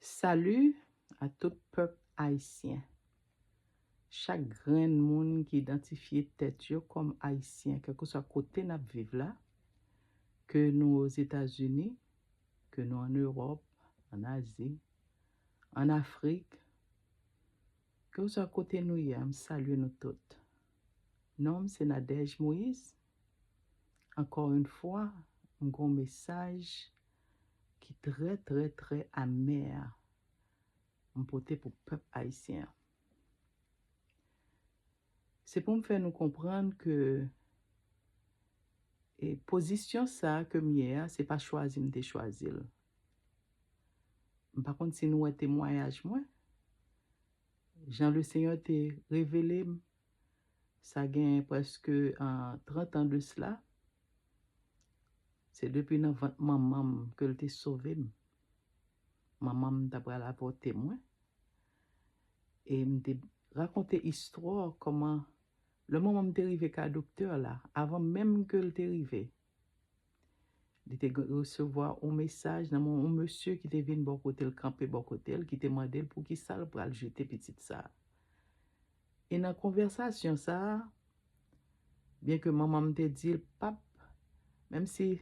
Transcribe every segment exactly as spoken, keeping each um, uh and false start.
Salut à tout pèp ayisyen. Chak grenn moun ki idantifye tèt yo kòm ayisyen, kèlkeswa kote n ap viv la, ke nou Ozetazini, ke nou ann Ewòp, ann Azi, ann Afrik, kèlkeswa kote nou ye, m salye nou tout. Non m se Nadège Moïse. Encore une fois, m gen yon mesaj ki trè, trè, trè amè m pote pou pèp ayisyen an. Se pou m fè nou konprann ke e pozisyon sa a ke m ye a, se pa chwazi m te chwazi l. M pa konn si nou wè temwayaj mwen. Jan Lesenyè te revele m, sa gen prèske, ah, trant an de sila. Se depi nan vant manman m ke l te sove m. Manman m ta pral avòte mwen. E m te rakonte istwa kòman lè manman m te rive kay doktè la, avan menm ke l te rive, li te resevwa yon mesaj nan men yon mesye ki te vin bò kote l, kanpe bò kote l, ki te mande l poukisa l pral jete pitit sa a. E nan konvèsasyon sa a, byenke manman m te di l, "Pap, menm si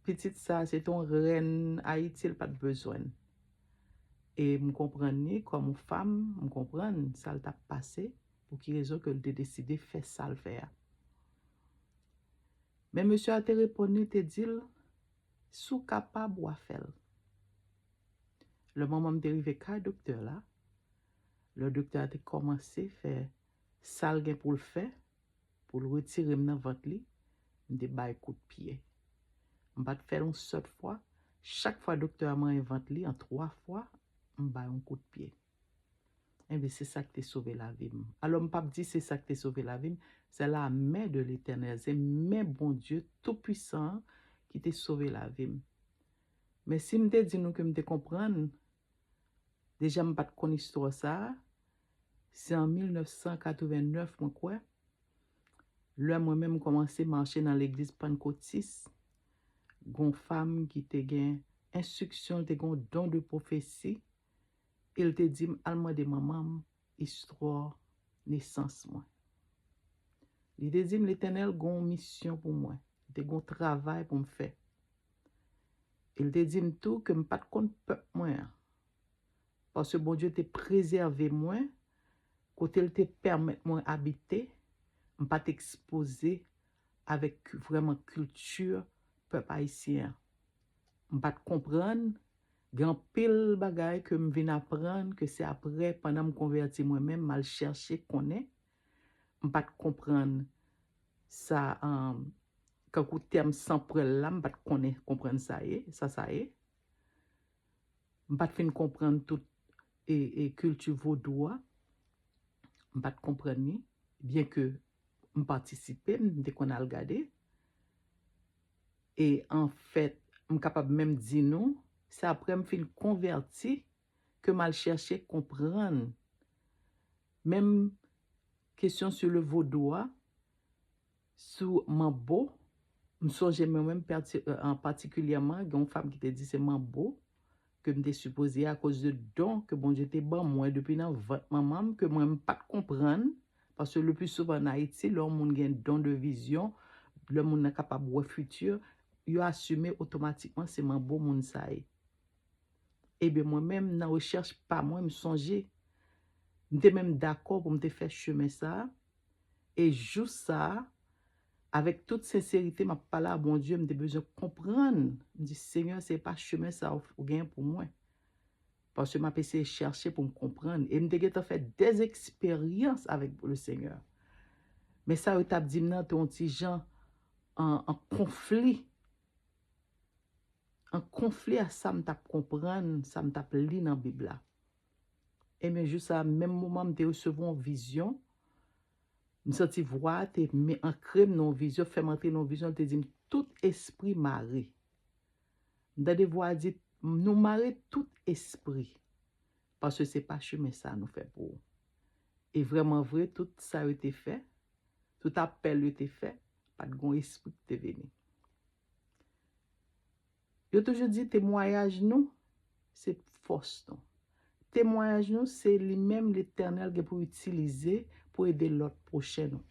pitit sa a se te yon rèn Ayiti, l pa t bezwen l." E m konprann li, kòm yon fanm, m konprann sa l t ap pase, pou ki rezon ke l te deside fè sa l fè a. Men mesye a te reponn li, te di l, "Si w kapab, w a fè l." Lè manman m te rive kay doktè la, lè doktè a te kòmanse fè sa l gen pou l fè, pou l retire m nan vant li, m te bay kout pye. M pa t fè l yon sèl fwa. Chak fwa doktè a manyen vant li, an twa fwa, m bay yon kout pye. Enben, se sa k te sove lavi m. Alò, m p ap di se sa k te sove lavi m, se la men de Letènèl, se men Bondye Toupwisan an ki te sove lavi m. Men si m te di nou ke m te konprann, deja m pa t konn istwa sa a, se an mil nèf san katrevennnèf, mwen kwè, lè mwen menm kòmanse mache nan legliz Pannkotis, gon fanm ki te gen enstriksyon, te gen yon don de pwofesi, e l te di m, "Al mande manman m istwa nesans mwen." Li te di m, "Letènèl gen yon misyon pou mwen. Li te gen yon travay pou m fè." E l te di m tou ke m pa t konn pèp mwen an. Paske Bondye te prezève mwen, kote l te pèmèt mwen abite, m pa t ekspoze avèk vrèman kilti pèp ayisyen an. M pa t konprann, gen anpil bagay ke m vin aprann, ke se apre, pandan m konvèti mwen menm, m al chèche konnen. M pa t konprann sa, um, kankou tèm sanpwèl la, m pa t konnen, konprann sa ye, sa sa ye. M pa t fin konprann tout e, e kilti vodou a. M pa t konprann li, byenke m patisipe, m te konn al gade. E anfèt, m kapab menm di nou, se apre m fin konvèti ke m al chèche konprann menm kesyon sou le vodou a, sou manbo, m sonje mwen menm pati-, euh, an patikilyèman, gen yon fanm ki te di se manbo ke m te sipoze akoz de don ke Bondye te ban mwen depi nan vant manman m, ke mwen m pa t konprann, paske le pli souvan an Ayiti, lè yon moun gen don de vizyon, lè moun nan kapab wè fiti, yo asime otomatikman se manbo moun sa ye. Ebyen, mwen menm, nan rechèch pa mwen, m sonje, m te menm dakò pou m te fè chemen sa a. E jou sa a, avèk tout senserite, m ap pale a Bondye, m te bezwen konprann. M di, "Senyè, se pa chemen sa a ou, ou gen pou mwen." Paske m ap eseye chèche pou m konprann. E m te gentan fè dèzeksperyans avèk le Senyè. Men sa yo t ap di m nan te yon ti jan an, an konfli. An konfli a sa m t ap konprann, sa m t ap li nan Bib la. Ebyen, jou sa a, menm moman m te resevwa yon vizyon, m santi vwa a te me-, ankre m nan yon vizyon, fè m antre nan yon vizyon, l te di m, "Tout espri mare." M tande vwa a di, "Nou mare tout espri, paske se pa chemen sa a nou fè pou ou." E vrèman vre, tout sa yo te fè, tout apèl yo te fè, pa t gon espri ki te vini. Yo toujou di temwayaj nou, se fòs nou. Temwayaj nou, se li menm Letènèl gen pou itilize pou ede lòt pwochen nou.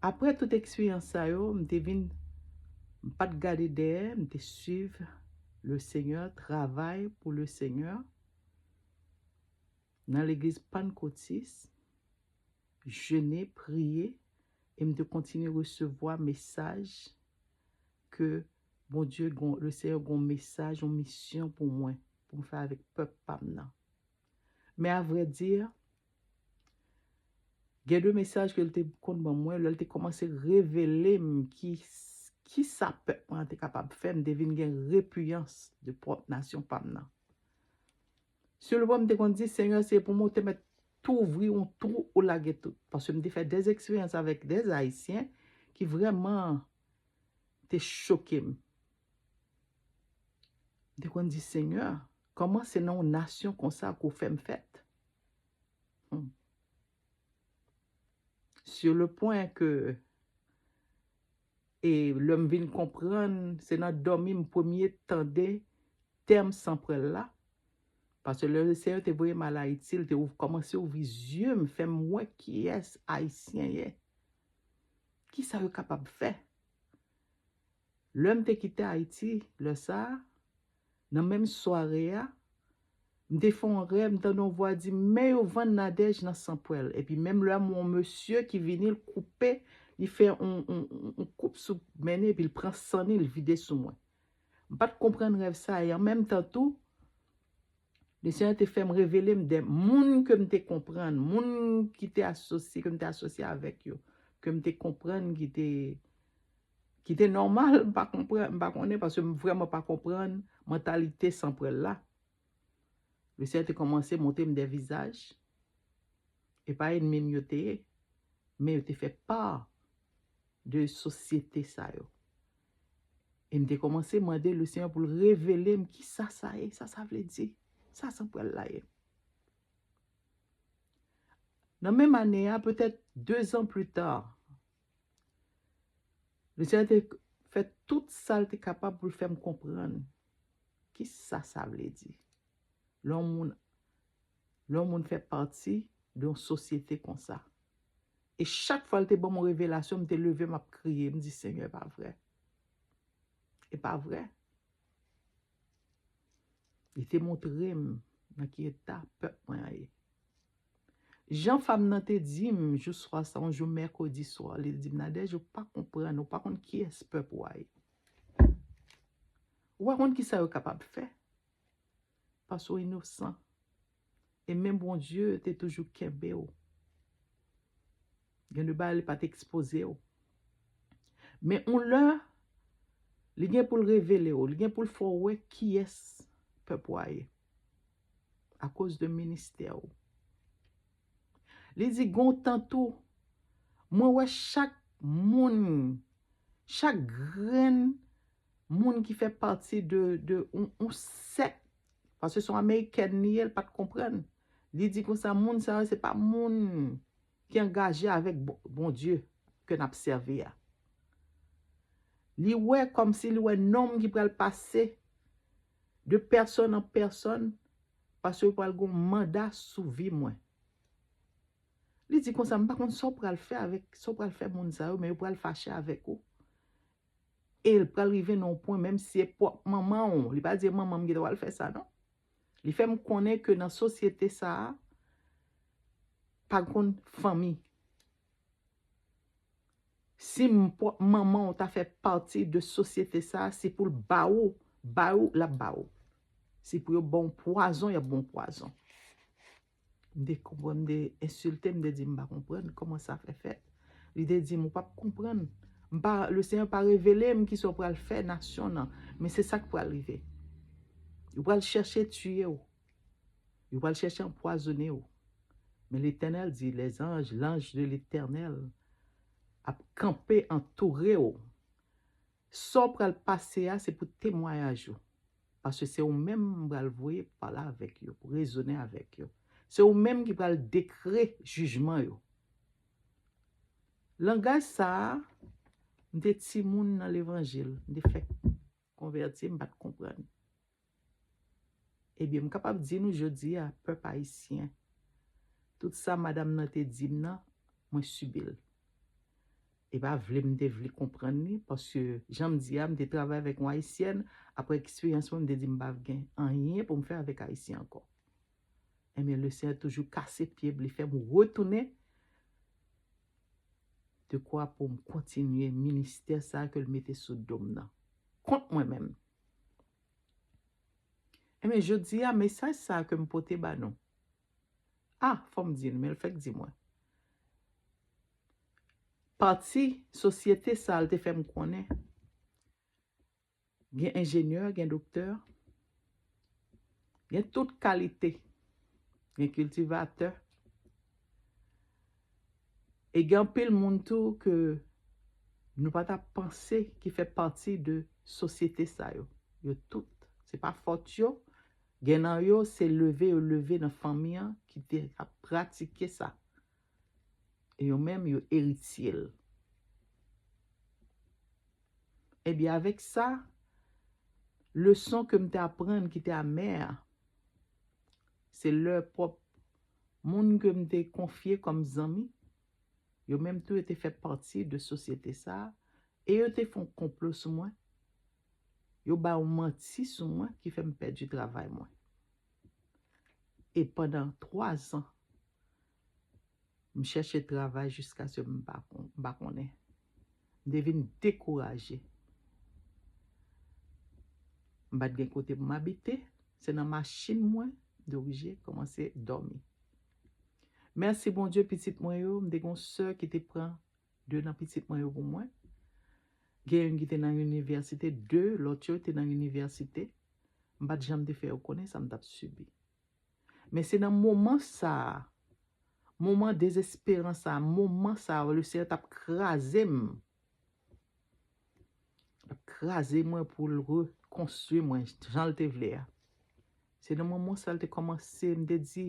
Apre tout eksperyans sa yo, m te vin, m pa t gade dèyè, m te swiv le Seigneur, travay pou le Seigneur nan legliz Pannkotis, jene, priye, e m te kontinye resevwa mesaj ke Bondye, gon- le Seigneur gon mesaj, yon misyon pou mwen, pou m fè avèk pèp pa m nan. Men a vrè di, gen de mesaj ke l te konn ban mwen, lè l te kòmanse revele m ki, ki sa pèp mwen te kapab fè, m te vin gen repiyans de pwòp nasyon pa m nan. Sou le pwen, m te konn di, Senyè, se pou mwen, ou te mèt tou ouvri yon twou, ou lage tout. Paske m te fè de eksperyans avèk de Ayisyen ki vrèman te choke m. M te konn di, Senyè, kòman se nan yon nasyon konsa ke w fè m fèt? Hmm. Sur le point ke, e lè m vin konprann, se nan dòmi m premye tande tèm sanpwèl la. Paske lè Senyè te voye m al Ayiti, l te ouv- kòmanse ouvri zye m, fè m wè kiyès Ayisyen ye. Kisa yo kapab fè? Lè m te kite Ayiti, lè sa a, nan menm sware a, m te fè yon rèv, m tande yon vwa di, men yo vann Nadège nan Sanpwèl. Epi menm lè a, yon mesye ki vini, l koupe, li fè yon, yon, yon, yon koup sou men li, epi l pran san li, l vide sou mwen. M pa t konprann rèv sa a, e an menm tan tou, Lesenyè te fè m revele m de moun ke m te konprann, moun ki te asosye, ke m te asosye avèk yo, ke m te konprann ki te, ki te nòmal, m pa konprann, m pa konnen, paske m vrèman pa konprann mantalite sanpwèl la. Lesenyè te kòmanse montre m de vizaj. E pa ènmi m yo te ye, men yo te fè pa de sosyete sa yo. E m te kòmanse mande Lesenyè pou l revele m kisa sa ye, sa sa vle di, sa sanpwèl la ye. Nan menm ane a, petèt de zan pli ta, Lesenyè te fè tout sa l te kapab pou l fè m konprann kisa sa vle di. Lè yon moun, lè yon moun fè pati de yon sosyete konsa. E chak fwa l te ban m yon revelasyon, m te leve, m ap kriye, m di, Senyè, e pa vrè. E pa vrè. Li te montre m nan ki eta pèp mwen an ye. Jan fanm nan te di m jou swa sa, yon jou mèkredi swa, li di m, Nadège, ou pa konprann, ou pa konn kiyès pèp ou a ye. Ou pa konn kisa yo kapab fè. Paske w inosan. E men Bondye te toujou kenbe w. Gen de bagay li pa t ekspoze w. Men yon lè, li gen pou l revele w, li gen pou l fè w wè kiyès pèp ou a ye. Akoz de ministè w. Li di, gen yon tan tou, mwen wè chak moun, chak grenn moun ki fè pati de, de yon, yon sèk, paske se yon Amerikèn li ye, l pa t konprann. Li di konsa, moun sa yo, se pa moun ki angaje avèk Bon- Bondye ke n ap sèvi a. Li wè kòmsi li wè nonm ki pral pase de pèsòn an pèsòn, paske yo pral gen yon manda sou vi mwen. Li di konsa, m pa konn sa w pral fè avèk, sa w pral fè moun sa yo, men yo pral fache avèk ou. E l pral rive nan yon pwen, menm si se pwòp manman w, li pa di manman m gentan pral fè sa, non. Li fè m konnen ke nan sosyete sa a, pa konn fanmi. Si m pwòp manman w ta fè pati de sosyete sa a, se pou l ba ou, ba ou, l ap ba ou. Se pou yo ba w pwazon, y ap ba w pwazon. M te konprann, m te ensilte, m te di, m pa konprann kòman sa fè fèt. Li te di m, ou p ap konprann. M pa, Lesenyè pa revele m kisa w pral fè nasyon nan, men se sa k pral rive. Yo pral chèche tiye w. Yo pral chèche anpwazonnen w. Men Letènèl di, les anges, l'ange de l'Éternel ap kanpe, antoure w. Sa w pral pase a, se pou temwayaj ou. Paske se ou menm m pral voye pou pale avèk yo, pou rezonnen avèk yo. Se ou menm ki pral dekre jijman yo. Langaj sa a, m te timoun nan levanjil, m te fèk konvèti, m pa t konprann. Ebyen, m kapab di nou jodi a, pèp ayisyen, tout sa madanm nan te di m nan, mwen sibi l. E pa vle m te vle konprann li, paske jan m di a, m te travay avèk yon ayisyèn, apre eksperyans mwen, m te di m pa gen anyen pou m fè avèk ayisyen ankò. Ebyen, Lesenyè toujou kase pye m, li fè m retounen dekwa pou m kontinye ministè sa ke l mete sou do m nan. Kont mwen menm. Ebyen, jodi a, mesaj sa ke m pote ba nou. A, fò m di nou, men l fèk di mwen. Pati sosyete sa, l te fè m konnen. Gen enjenyè, gen doktè, gen tout kalite, gen kiltivatè. E gen anpil moun tou ke nou pa ta panse ki fè pati de sosyete sa yo. Yo tout, se pa fòt yo, gen nan yo, se leve yo leve nan fanmi an ki te ap pratike sa. E yo menm, yo eritye l. Ebyen, avèk sa, leson ke m te aprann ki te amè a, se lè pwòp moun ke m te konfye kòm zanmi, yo menm tou yo te fè pati de sosyete sa a, e yo te fè yon konplo sou mwen. Yo bay yon manti sou mwen ki fè m pèdi travay mwen. E pandan twa zan, m chèche travay jiskaske m pa kon-, m pa konnen. M te vin dekouraje. M pa t gen kote pou m abite. Se nan machin mwen, m te oblije kòmanse dòmi. Mèsi Bondye, pitit mwen yo, m te gen yon sè ki te pran de nan pitit mwen yo pou mwen. Gen youn ki te nan inivèsite, de lòt yo te nan inivèsite. M pa t janm te fè yo konnen sa m t ap sibi. Men se nan moman sa a, moman dezesperans sa a, moman sa a, Lesenyè t ap kraze m. L ap kraze mwen pou l rekonstwi mwen jan l te vle a. Se nan moman sa l te kòmanse, m te di,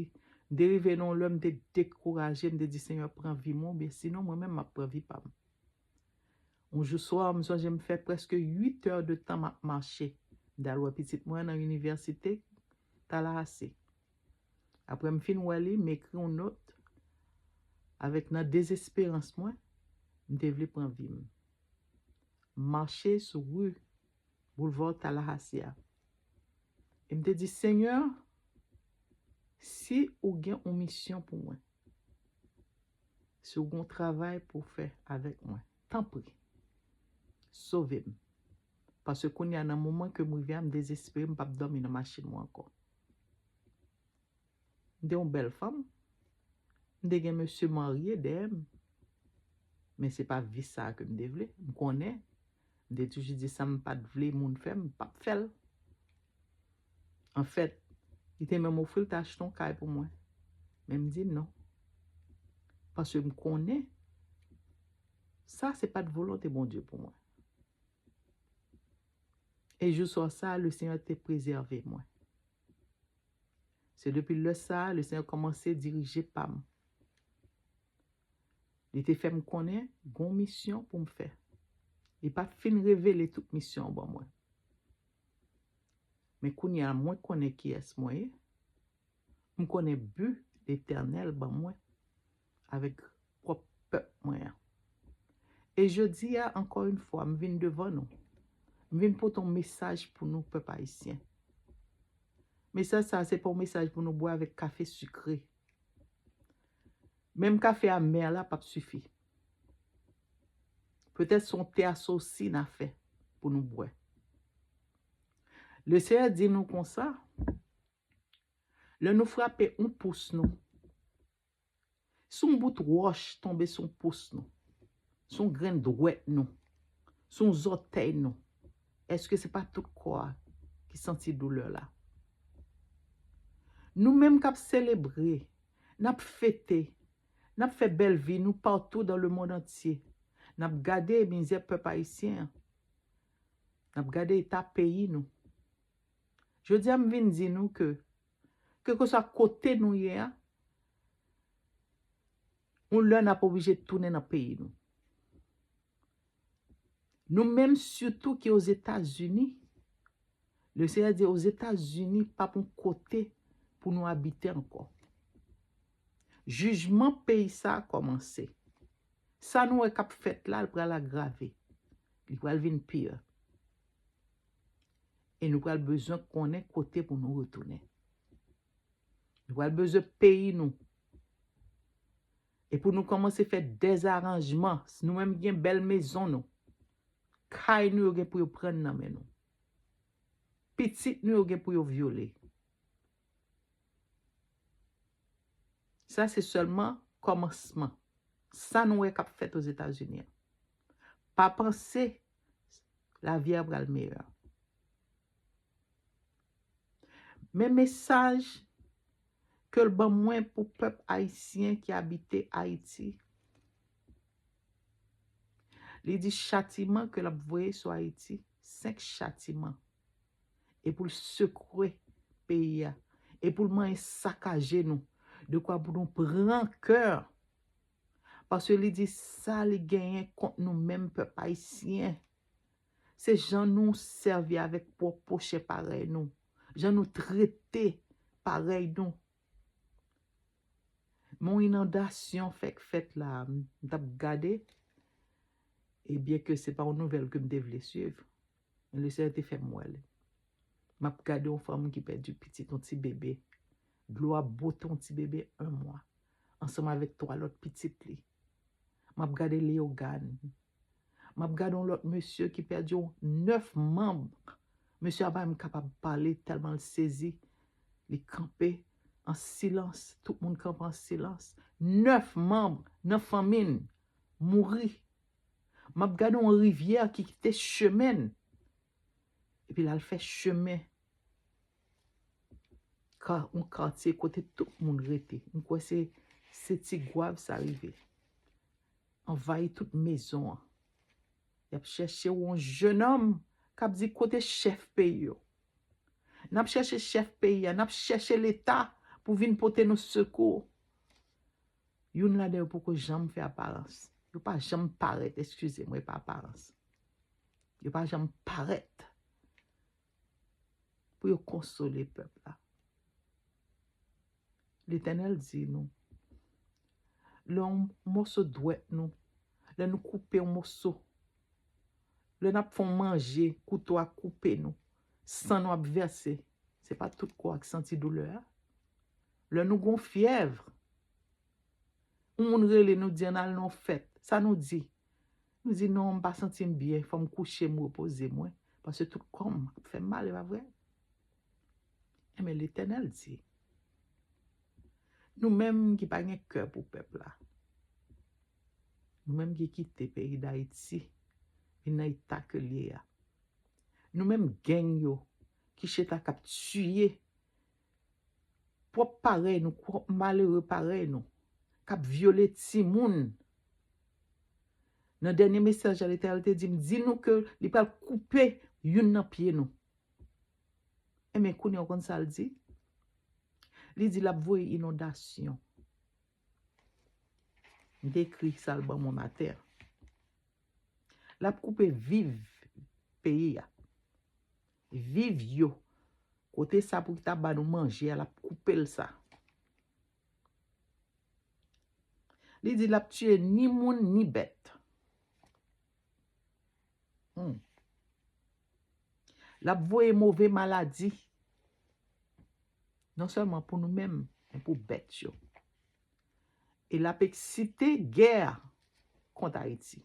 m te rive nan yon lè, m te dekouraje, m te di, Senyè, pran vi mwen, oubyen sinon mwen menm m ap pran vi pa m. Yon jou swa, m sonje m fè prèske uit è de tan m ap mache. M t al wè pitit mwen nan inivèsite Tallahassee. Apre m fin wè li, m ekri yon nòt avèk nan dezesperans mwen, m te vle pran vi m. M mache sou ri Boulevard Tallahassee a. E m te di, Senyè, si ou gen yon misyon pou mwen, si w gen yon travay pou w fè avèk mwen, tanpri, sove m. Paske kounye a, nan moman ke m rive a, m dezespere, m p ap dòmi nan machin mwen ankò. M te yon bèl fanm. M te gen mesye marye dèyè m. Men se pa vi sa a ke m te vle. M konnen. M te toujou di sa m pa t vle moun fè, m p ap fè l. Anfèt, li te menm ofri l te achte yon kay pou mwen. Men m di non. Paske m konnen sa se pa t volonte Bondye pou mwen. E jou swa sa, Lesenyè te prezève mwen. Se depi lè sa a, Lesenyè kòmanse dirije pa m. Li te fè m konnen gon misyon pou m fè. Li pa t fin revele tout misyon an ban mwen. Men kounye a, mwen konnen kiyès mwen ye. M konnen bi Letènèl ban mwen avèk pwòp pèp mwen an. E jodi a, ankò yon fwa, m vin devan nou. M vin pote yon mesaj pou nou, pèp ayisyen. Mesaj sa a, se pa yon mesaj pou nou bwè avèk kafe sikre. Menm kafe amè la p ap sifi. Petèt se yon te asosi n a fè pou nou bwè. Lesenyè di nou konsa, lè nou frape yon pous nou, si yon bout wòch tonbe sou yon pous nou, sou yon grenn dwèt nou, sou yon zòtèy nou, èske se pa tout kò a ki santi doulè la? Nou menm k ap selebre, n ap fete, n ap fè bèl vi nou partout dans le monde entier. N ap gade mizè pèp ayisyen an. N ap gade eta peyi nou. Jodi a, m vin di nou ke, kèlkeswa kote nou ye a, yon lè n ap oblije tounen nan peyi nou. Nou menm, sitou ki Ozetazini, Le Senyè di, Ozetazini p ap yon kote pou nou abite ankò. Jijman peyi sa a kòmanse. Sa nou wè k ap fèt la, l pral agrave. Li pral vin pi. E nou pral bezwen konnen kote pou nou retounen. Nou pral bezwen peyi nou. E pou nou kòmanse fè dezaranjman, nou menm gen bèl mezon nou. Kay nou yo gen pou yo pran nan men nou. Pitit nou yo gen pou yo vyole. Sa se sèlman kòmansman. Sa nou wè k ap fèt Ozetazini an. Pa panse lavi a pral meyè. Men mesaj ke l ban mwen pou pèp ayisyen ki abite Ayiti. Li di chatiman ke l ap voye sou Ayiti, senk chatiman. E pou l sekwe peyi a. E pou l manyen sakaje nou. Dekwa pou nou pran kè. Paske li di sa li genyen kont nou menm pèp ayisyen. Se jan nou sèvi avèk pwòp pwochen parèy nou. Jan nou trete parèy nou. Mon inondasyon fèk fèt la, m t ap gade. E byen ke se pa yon nouvèl ke m te vle swiv. Men Lesenyè te fè m wè li. M ap gade yon fanm ki pèdi pitit, yon ti bebe. Dlo ap bwote yon ti bebe en mwa. Ansanm avèk twa lòt pitit li. M ap gade Leyogàn. M ap gade yon lòt mesye ki pèdi yon nèf manm. Mesye a pa menm kapab pale tèlman l sezi. Li kanpe an silans. Tout moun kanpe an silans. Nèf manm nan fanmi n mouri. M ap gade yon rivyè ki kite chemen l. Epi l al fè chemen ka, yon katye kote tout moun rete. M kwè se, se Tigwav sa rive. Anvayi tout mezon an. Y ap chèche yon jennonm k ap di kote chèf peyi yo. N ap chèche chèf peyi a, n ap chèche Leta pou vin pote nou sekou. Youn ladan yo poko janm fè aparans. Yo pa janm parèt, eskize mwen, e pa aparans. Yo pa janm parèt pou yo konsole pèp la. Letènèl di nou, lè yon moso dwèt nou, lè nou koupe yon moso, lè n ap fè yon manje, kouto a koupe nou, san nou ap vèse, se pa tout kò a k santi doulè a. Lè nou gon fyèv, yon moun rele nou di ann al nan yon fèt, sa nou di? Nou di non, m pa santi m byen, fò m kouche, m repoze mwen, paske tout kò m ap fè m mal, e pa vre? Enben, Letènèl di, nou menm ki pa gen kè pou pèp la, nou menm ki kite peyi Dayiti vin nan eta ke l ye a, nou menm gang yo ki chita k ap tiye pwòp parèy nou, pwòp malere parèy nou, k ap vyole timoun. Nan dènye mesaj la, Letènèl te di m, di nou ke li pral koupe youn nan pye nou. Enben, kounye a, w konn sa l di? Li di l ap voye inondasyon. M te ekri sa l ban mwen maten an. L ap koupe viv peyi a. Viv yo. Kote sa pou ki ta ba nou manje a, l ap koupe l sa. Li di l ap tiye ni moun ni bèt. Hmm. L ap voye move maladi. Non sèlman pou nou menm, men pou bèt yo. E l ap eksite gè kont Ayiti.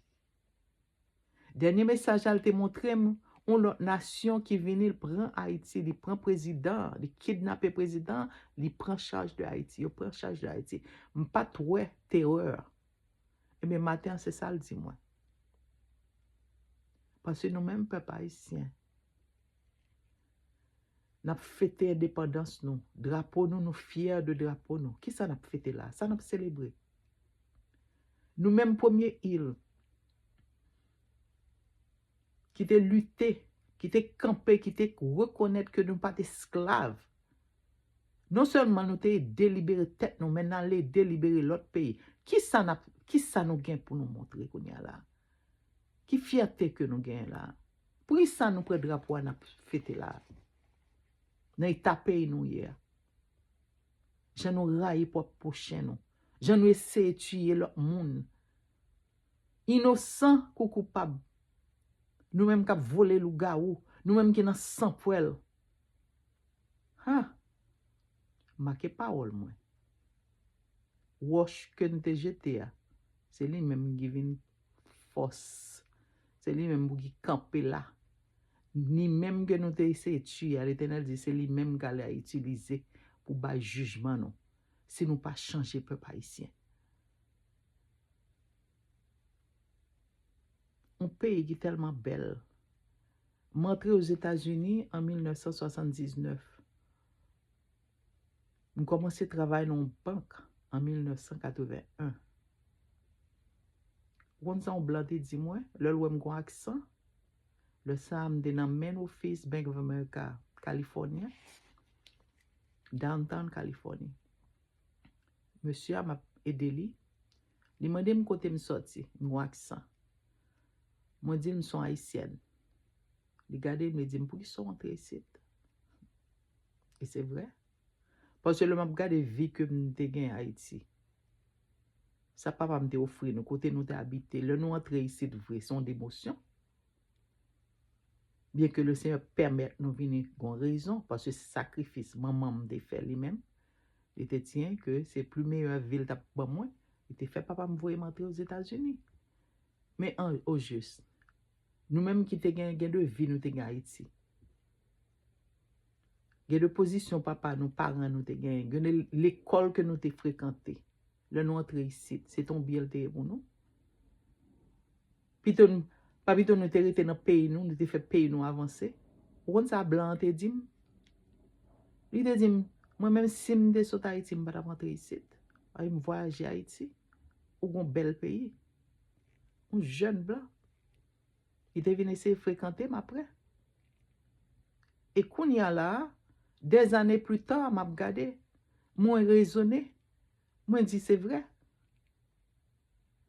Dènye mesaj la, l te montre m yon lòt nasyon ki vini, l pran Ayiti, li pran prezidan, li kidnape prezidan, li pran chaj de Ayiti, yo pran chaj de Ayiti. M pa t wè terè. Ebyen, maten an, se sa l di mwen. Paske nou menm, pèp ayisyen, n ap fete endepandans nou, drapo nou, nou fyè de drapo nou. Kisa n ap fete la? Sa n ap selebre? Nou menm premye il ki te lite, ki te kanpe, ki te rekonèt ke nou pa t esklav. Non sèlman nou te delibere tèt nou, men n ale delibere lòt peyi. Kisa n ap, kisa nou gen pou nou montre kounye a la? Ki fyète ke nou genyen la? Poukisa nou pran drapo a n ap fete la? nan eta peyi nou ye a. Jan nou rayi pwòp pwochen nou. Jan nou eseye tiye lòt moun. Inosan kou koupab. Nou menm k ap vole lougawou. Nou menm ki nan san pwèl. Ha! Make pawòl mwen. Wòch ke n te jete a, se li menm ki vin fòs. Se li menm pou ki kanpe la. Ni menm ke nou te eseye tiye a, Letènèl di se li menm k al itilize pou bay jijman nou. Si nou pa chanje, pèp ayisyen. Yon peyi ki tèlman bèl. M antre Ozetazini an mil nèf san swasanndiznèf. M kòmanse travay nan yon bank an mil nèf san katreven en. Ou konn sa yon blan te di mwen, lè l wè m gon aksan? Lè sa a, m te nan main office Bank of America, California, downtown California. Mesye a, m ap ede li. Li mande m kote m sòti, m gon aksan. Mwen di l m se yon ayisyèn. Li gade m, li di m, "Poukisa w antre isit?" E se vre. Paske lè m ap gade vi ke m te gen Ayiti, sa papa m te ofri nou, kote nou te abite, lè nou antre isit vre, se yon demosyon. Byen ke Lesenyè pèmèt nou vini gon rezon, paske se sakrifis manman m te fè li menm. Li te tiyen ke se pli meyè vi l t ap ban mwen. Li te fè papa m voye m antre Ozetazini. Men an, ojis, nou menm ki te gen, gen de vi nou te gen Ayiti. Gen de pozisyon papa nou, paran nou te gen, gen de lekòl ke nou te frekante. Lè nou antre isit, se te yon byen l te ye pou nou. Pito n-, pa pito nou te rete nan peyi nou, nou te fè peyi nou avanse. Ou konn sa blan an te di m? Li te di m, mwen menm si m te sot Ayiti, m pa t ap antre isit. Ay, m vwayaje Ayiti. Ou gon bèl peyi. Yon jèn blan. Li te vin eseye frekante m apre. E kounye a la a, dèzane pli ta, m ap gade, mwen rezone, mwen di se vre.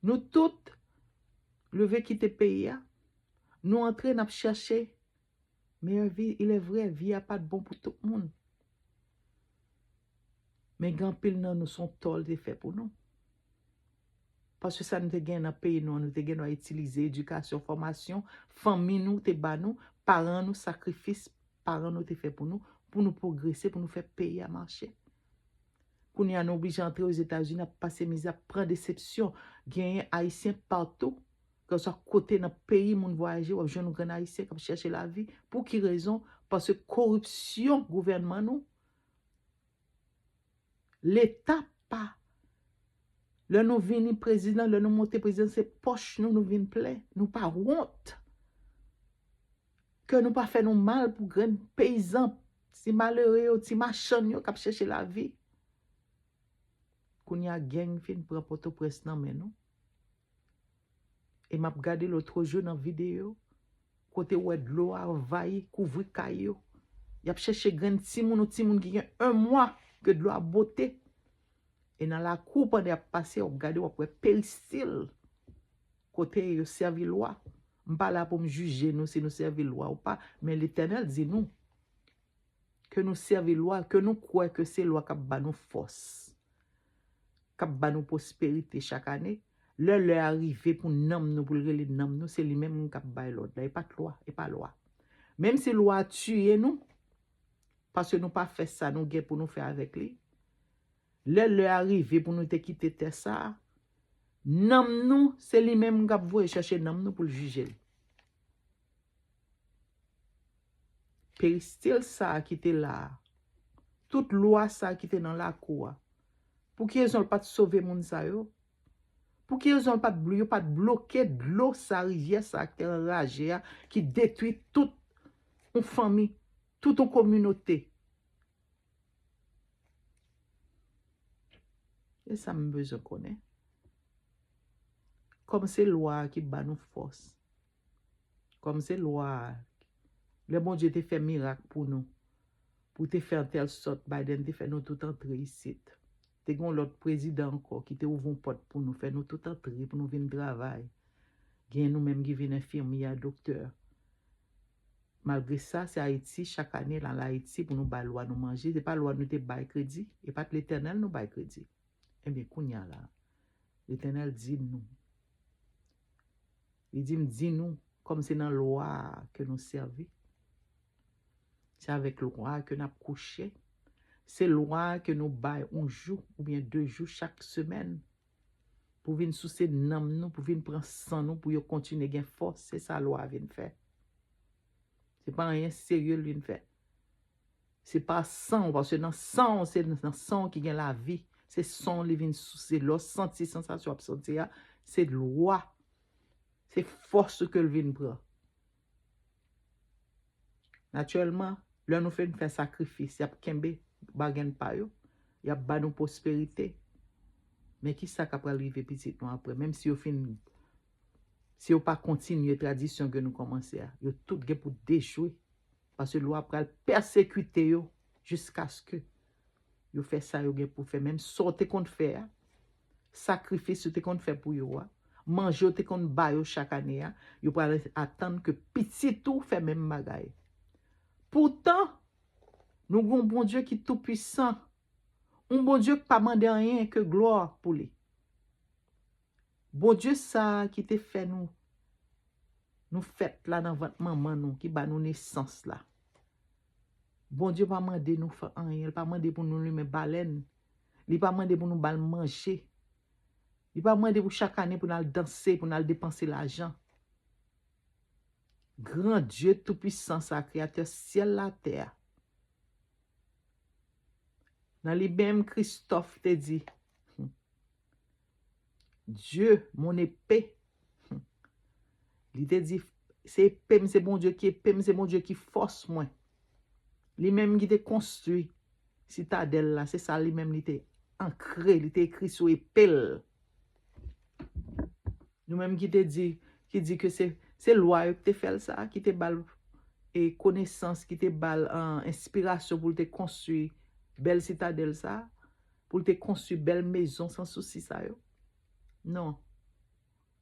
Nou tout leve kite peyi a, nou antre, n ap chèche meyè vi. Il est vrai, vi a pa t bon pou tout moun. Men gen anpil nan nou, se yon tò l te fè pou nou. Paske sa nou te gen nan peyi nou an, nou te gen dwa itilize edikasyon, fòmasyon, fanmi nou te ba nou, paran nou, sakrifis paran nou te fè pou nou, pou nou pwogrese, pou nou fè peyi a mache. Kounye a, nou oblije antre Ozetazini, ap pase mizè, ap pran desepsyon. Genyen Ayisyen patou, kèlkeswa kote nan peyi moun vwayaje, w ap jwenn yon grenn Ayisyen k ap chèche lavi. Pou ki rezon? Paske koripsyon gouvènman nou, Leta pa. Lè nou vini prezidan, lè nou monte prezidan, se pòch nou, nou vin plen. Nou pa wont. Kè nou pa fè nou mal pou grenn peyizan, ti malere yo, ti machann yo k ap chèche lavi. Kounye a, gang fin pran Pòtoprens nan men nou. E m ap gade lòt jou nan videyo, kote w wè dlo a anvayi, kouvri kay yo. Y ap chèche grenn timoun, yon timoun ki gen yon mwa ke dlo a bote. E nan lakou, pandan y ap pase, w ap gade, w ap wè peristil. Kote yo sèvi lwa. M pa la pou m jije nou si nou sèvi lwa ou pa, men Letènèl di nou, ke nou sèvi lwa, ke nou kwè ke se lwa k ap ba nou fòs, k ap ba nou pwosperite chak ane. Lè lè a rive pou nanm nou, pou l rele nanm nou, se li menm k ap bay lòd la. E pa t lwa, e pa lwa. Menm si lwa a tiye nou, paske nou pa fè sa nou gen pou nou fè avèk li, lè lè a rive pou nou te kite tè sa a, nanm nou, se li menm k ap voye chèche nanm nou pou l jije l. Peristil sa a ki te la a, tout lwa sa a ki te nan lakou a, pou ki rezon l pa t sove moun sa yo? Pou ki rezon l pa t blo-, yo pa t bloke dlo sa, rivyè sa a ki te anraje a, ki detwi tout yon fanmi, tout yon kominote? E sa m bezwen konnen. Kòm se lwa a ki ba nou fòs, kòm se lwa a, lè Bondye te fè mirak pou nou, pou te fè antèl sòt Biden te fè nou tout antre isit. Te gen yon lòt prezidan ankò ki te ouvri yon pòt pou nou, fè nou tout antre pou nou vin travay. Gen nou menm ki vin enfimyè, doktè. Malgre sa, se Ayiti, chak ane, n al Ayiti pou nou bay lwa nou manje. Se pa lwa nou te bay kredi, e pa t Letènèl nou bay kredi. Ebyen, kounye a la, Letènèl di nou, li di m di nou, kòm se nan lwa a ke nou sèvi, se avèk lwa a ke n ap kouche, se lwa a ke nou bay yon jou oubyen de jou chak semèn pou vin souse nanm nou, pou vin pran san nou, pou yo kontinye gen fòs. Se sa lwa a vin fè. Se pa anyen serye l vin fè. Se pa san w, paske nan san w, se nan san w ki gen lavi. Se san w li vin souse. Lè w santi sansasyon w ap santi a, se lwa, se fòs ou ke l vin pran. Natirèlman, lè nou fin fè sakrifis, y ap kenbe bagen pa yo, y ap ba nou pwosperite. Men ki sa k ap pral rive pitit nou apre? Menm si yo fin, si yo pa kontinye tradisyon ke nou kòmanse a, yo tout gen pou dechwe. Paske lwa pral pèsekite yo jiskaske yo fè sa yo gen pou fè. Menm sa w te konn fè a, sakrifis ou te konn fè pou yo a, manje w te konn ba yo chak ane a, yo pral atann ke pitit ou fè menm bagay. Poutan, nou gen yon Bondye ki toupwisan, yon Bondye ki pa mande anyen ke glwa pou li. Bondye sa a ki te fè nou, nou fèt la nan vant manman nou, ki ba nou nesans la. Bondye pa mande nou fè anyen, li pa mande pou nou limen balèn, li pa mande pou nou ba l manje, li pa mande pou chak ane pou n al danse, pou n al depanse lajan. Gran Dye toupwisan sa, kreyatè syèl la tè a. Nan li menm, Kristòf te di, Dieu, mon épée. Li te di, se epe m, se Bondye ki epe m, se Bondye ki fòs mwen. Li menm ki te konstwi sitadèl la, se sa li menm li te ankre, li te ekri sou epe l. Nou menm ki te di, ki di ke se, se lwa yo ki te fè l sa, ki te ba l e konesans, ki te ba l enspirasyon pou l te konstwi bèl sitadèl sa, pou l te konstwi bèl mezon san sousi sa yo. Non.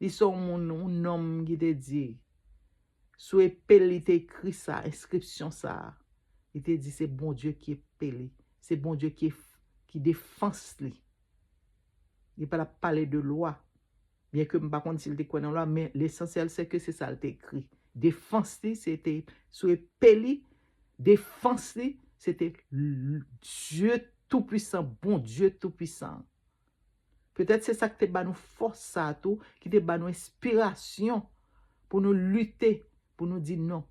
Li se yon moun, yon nonm ki te di, sou epe l li te ekri sa, enskripsyon sa. Li te di se Bondye ki epe li, se Bondye ki, ki defans li. Li pa t ap pale de lwa. Byenke m pa konn si l te kwè nan lwa, men lesansyèl se ke se sa l te ekri. Defans li, se te sou epe li, defans li, se te Dye toupwisan, Bondye toupwisan. Petèt se sa ki te ba nou fòs sa a tou, ki te ba nou enspirasyon pou nou lite, pou nou di non,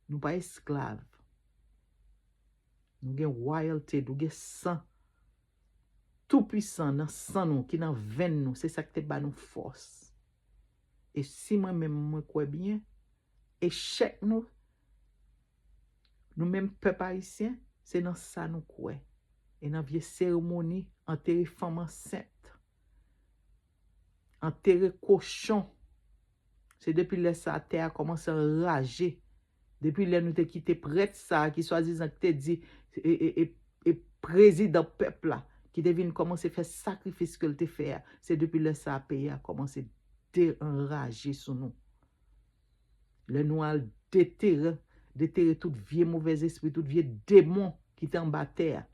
nou pa esklav. Nou gen royalty, nou gen san toupwisan nan san nou, ki nan venn nou, se sa ki te ba nou fòs. E si mwen menm mwen kwè byen, echèk nou, nou menm pèp ayisyen, se nan sa nou kwè. E nan vye seremoni, antere fanm ansent, antere kochon. Se depi lè sa a tè a kòmanse anraje. Depi lè nou te kite prèt sa a ki swadizan ki te di e, e, e, e prezidan pèp la, ki te vin kòmanse fè sakrifis ke l te fè a, se depi lè sa a peyi a kòmanse deranraje sou nou. Lè nou al detere, detere tout vye movèzespri, tout vye demon ki te anba tè a,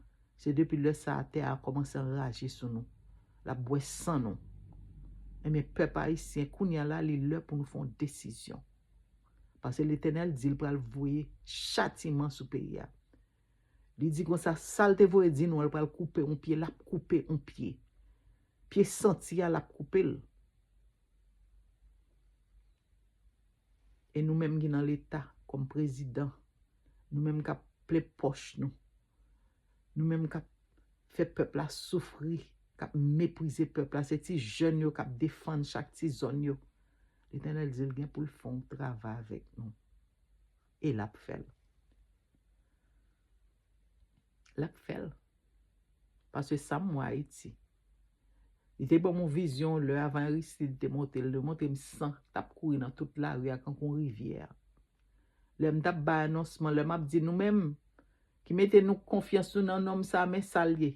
se depi lè sa a tè a kòmanse anraje sou nou. L ap bwè san nou. Ebyen, pèp ayisyen, kounye a la, li lè pou nou fè yon desizyon. Paske Letènèl di l pral voye chatiman sou peyi a. Li di konsa, sa l te voye di nou an, l pral koupe yon pye, l ap koupe yon pye. Pye santi a, l ap koupe l. E nou menm ki nan Leta, kòm prezidan, nou menm k ap plen pòch nou, nou menm k ap fè pèp la soufri, k ap meprize pèp la, se ti jèn yo k ap defann chak ti zòn yo. Letènèl di l gen pou l fè yon travay avèk nou. E l ap fè l. L ap fè l. Paske sa m wè Ayiti. Li te ban m yon vizyon lè avan Aristide te monte l, li montre m san k t ap kouri nan tout lari a, kankou yon rivyè. Lè m t ap bay anonsman, lè m ap di nou menm ki mete nou konfyans nou nan nonm sa, men sa l ye.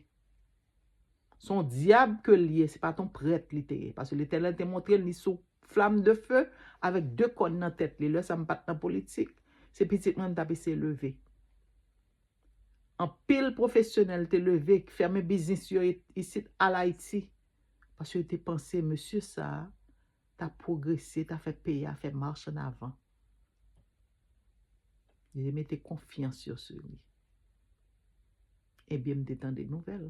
Se yon dyab ke l ye, se pa t yon prèt li te ye. Paske Letènèl te montre l, li sou flam de fe avèk de kòn nan tèt li. Lè sa a m pa t nan politik, Se pitit mwen m t ap eseye leve. Anpil pwofesyonèl te leve, fèmen biznis yo isit al Ayiti. Paske yo te panse mesye sa a t ap pwogrese, t ap fè peyi a fè mach an avan. Yo te mete konfyans yo sou li. Ebyen, m te tande nouvèl.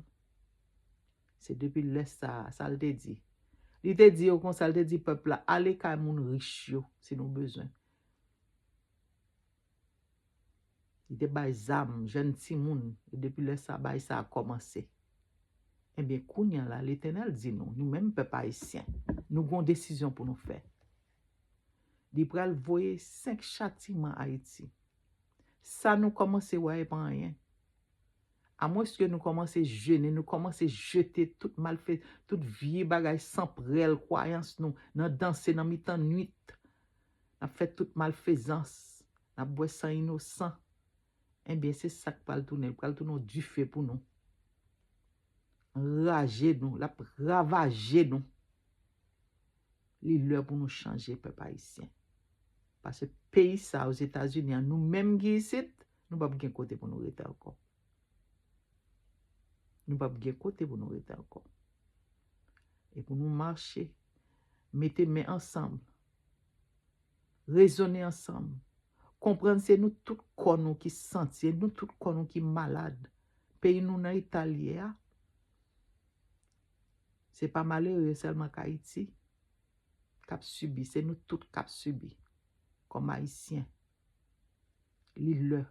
Se depi lè sa a, sa l te di. Li te di yo konsa, l te di pèp la, ale kay moun rich yo, si nou bezwen. Li te bay zam, jèn timoun, e depi lè sa, bagay sa a kòmanse. Ebyen, kounye a la, Letènèl di nou, nou menm pèp ayisyen, nou gen yon desizyon pou nou fè. Li pral voye senk chatiman Ayiti. Sa nou kòmanse wè e pa anyen. Amwenske nou kòmanse jene, nou kòmanse jete tout malfe, tout vye bagay san prèl, kwayans nou, nan danse nan mitan nwit. N ap fè tout malfezans, n ap bwè san inosan. Ebyen, se sa k pral tounen, l pral tounen yon dife pou nou. Anraje nou, l ap ravaje nou. Li lè pou nou chanje, pèp ayisyen. Paske peyi sa, Ozetazini an, nou menm ki isit, nou p ap gen kote pou nou rete ankò. Nou p ap gen kote pou nou rete ankò. E pou nou mache, mete men ansanm, rezone ansanm, konprann se nou tout kò nou ki santi, e nou tout kò nou ki malad. Peyi nou nan eta l ye a, se pa malere sèlman k Ayiti k ap sibi, se nou tout k ap sibi kòm Ayisyen. Li lè